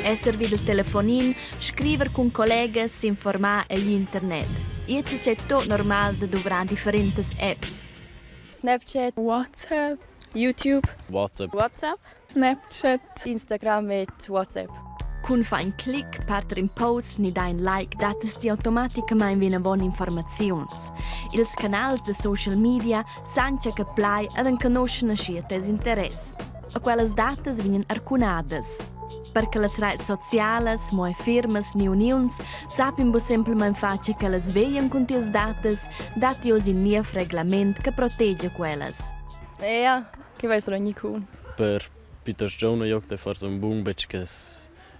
Esser vid il telefonin, scriver cun collegas, s'informar egl internet. Gliez ei tot normal da duvrar differentas apps. Snapchat, WhatsApp, YouTube, WhatsApp, WhatsApp, Snapchat, Instagram e WhatsApp. Cun far in clic, parter in post ni dar in like dattas ti automaticamain vinavon informaziuns. Ils canals da social media san tge che plai ed enconuschan aschia tes interess. A quellas datas vegnan arcunadas. Per che las reits socialas, mo er firmas ni uniuns sappien buc semplamein far tge ch'ellas veglian cun tias datas, datti oz in niev reglament che protegia quellas. Ja, che vai solo ogni cun. Per piuttosto giovane joc da forse un bun betg che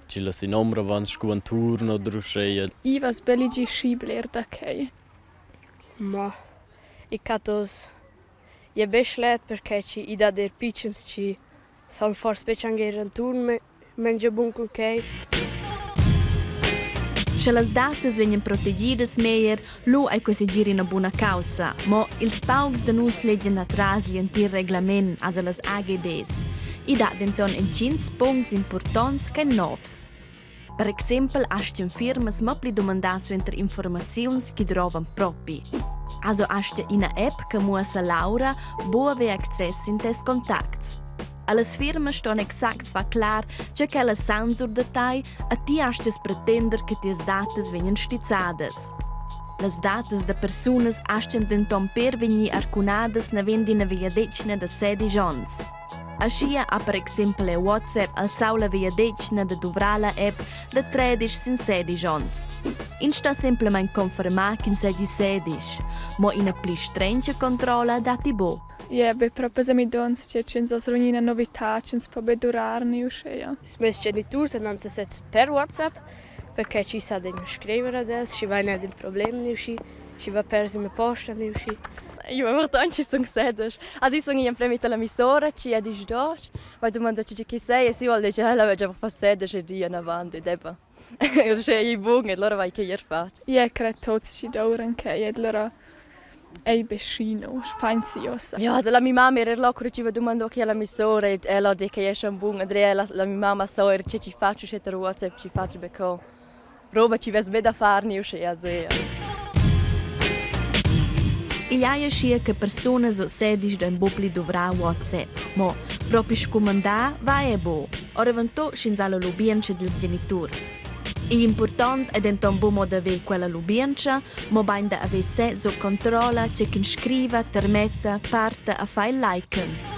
ci la si nombra van scu anturn oder uscheia. Ivas beligi schi bler da quei. Ma i catos je be schlet perché chi i dat eir pitschens chi san forse betg anc eir anturn mengia bun cun quei. Sche las datas vegnan protegidas meglier, lu ei quei segir ina buna caussa. Mo ils paucs da nus legian atras igl entir reglament, also las AGBs. I dat denton entgins puncts impurtonts ch'ein novs. Per exempel astgan firmas mo pli dumandar suenter informaziuns che drovan propi. Also astga ina app che muossa l'aura buc haver access sin tes contacts. Allas firmas ston exact far clar tge ch'ellas san sur da tai e ti astgas pretender che tias datas vegnan stizzadas. Las datas da persunas astgan denton per vegnir arcunadas naven d'ina vegliadetgna da sedisch onns. Aschia ha per exempel er WhatsApp alzau la vegliadetgna da duvrar la app da tredisch sin sedisch onns. Ins sta semplamein confermar ch'ins seigi sedisch. Mo ina pli strengia controlla datti buc. Yeah, be propi amidons che ch'ins oz ina novità ch'ins po be durar ni uscheia. Meis geniturs han sezs per WhatsApp perché chi sa da scriver ad els, schi vain ad ün problem ni uschi, schi va pers üna posta ni uschi. Io avevo tanti sun sedesch. Ad sun io empremi la mia sora ci ha disch dosch, ma domando chi chi sei e si vuol dice ella aveva già fatto sedesch e di in avanti ed ebba. Sche ei bun ed allora vai che ir fatg. Ie cret tots chi douran quei ed lura ei be schino, pensi ussa. Ja, also la mia mamma era là cura chi va dumandò chi è la mia sora ed ella di che è schon bun. Andrea la, la mia mamma so er che ci faccio sche ter WhatsApp ci faccio be co. Roba ci vess be da far ni uschè also ja. Igl ei aschia che persunas o sedisch dein buc pli duvrar WhatsApp. Mo propi scumandar va ei buc. Oravontut sch'ins ha la lubientscha dils geniturs. Igl impurtont ei denton buc mo d'haver quella lubientscha, mobein da haver sez sut controlla tgei ch'ins scriva, termetta, parta e fa il liken.